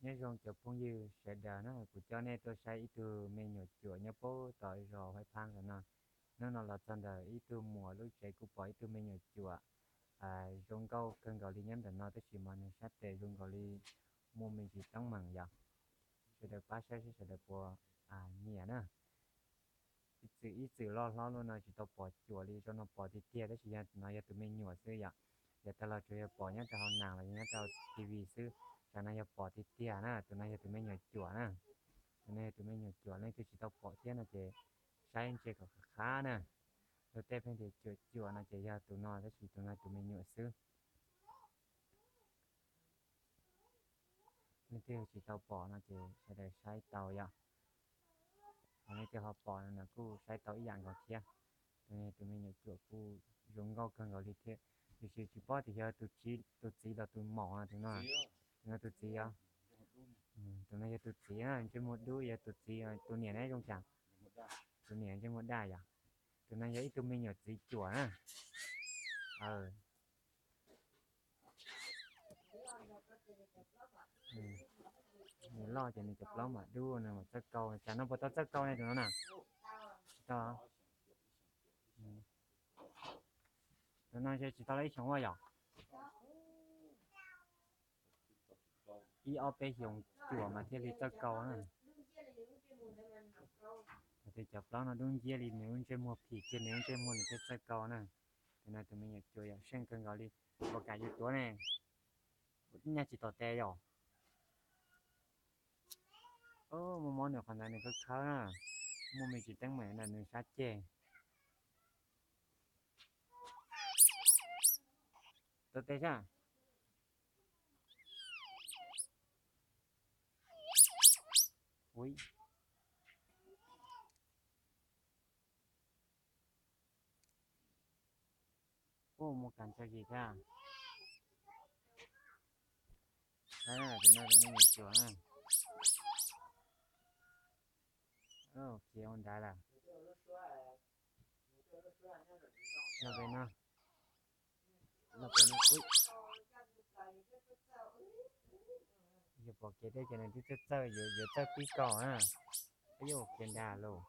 Nyob zoo cov phooj ywg sawv daws na, kuv coj nej tuaj saib ib tug me nyuam cuam nyob puag tom zos Huaib Phab ntawm no. Hnub no los txog ntawm ib tug muam lub tsev kuj pom ib tug me nyuam cuam zoo nkauj kawg nkaus li nyob ntawm no, tab sis mas nws sab tes zoo nkaus li muaj me ntsis teeb meem yom. Sawv daws pab saib seb sawv daws puas nyiam na. Ib txwm ib txwm loj hlob lub no tsis tau pom cuam li, zaum no pom tiag tiag, tab sis yog no yog tus me nyuam xwb yom. Yav tag los tsuas yog pom nyob rau hauv nas los yog nyob rau T V xwb, tsam no yog pom tiag tiag na. Tus no yog tus me nyuam cuam na. Tus no yog tus me nyuam cuam, leej twg tsis tau pom thiab no ces saib ntsia kom qab qab na. Luag tej pheej tias cuam cuam no ces yog tus no, tab sis tus no tus me nyuam xwb. Leej twg tsis tau pom no ces sawv daws saib tau yom. Ho leej twg ho pom no kuj saib tau ib yam nkaus thiab. Tus no tus me nyuam cuam kuj zoo nkauj kawg nkaus li thiab, tiam sis tsis paub tias yog tus txiv los tus maum no. Tus no, tus no tus txiv os. Tus no yog tus txiv na, ntsej muag dub, yog tus txiv. Tus niam ne zoo cas? Tus niam ntsej muag daj yom. Tus no yog ib tug me nyuam txiv cuam na. Nws loj ces nws cov plaub mam dub, nws mam txawj kaus. Tsam no puas tau txawj kaus ne tus no na? Tsis tau. Tus no ntshe tsis tau lawm ib xyoos ua yom. Ib ob peb xyoos cuam mas thiaj li txawj kaus na. Tias cov plaub no dub nciab li, nws lub ntsej muag phim kiag nws lub ntsej muag nws thiaj txawj kaus na. Tus no tus me nyuam cuam yam seej kawg nkaus li. Puas kam yus tuav ne? Nyaj tsis tom tes yom. Muaj mob nws qhov ntawd nws khawb khawb na. Muaj me ntsis teeb meem ntawm nws sab ceg. Tuav tes sab. Ub, muaj kas tso zis thiab. Saib tus no tus me nyuam cuam na. Khiav ua nrad lawm. Los pem no, los pem no. Yog pom kev thiab ces nws twb txawj txawj, yuav txawj pib kaus na. Yuav khiav nrad lauj.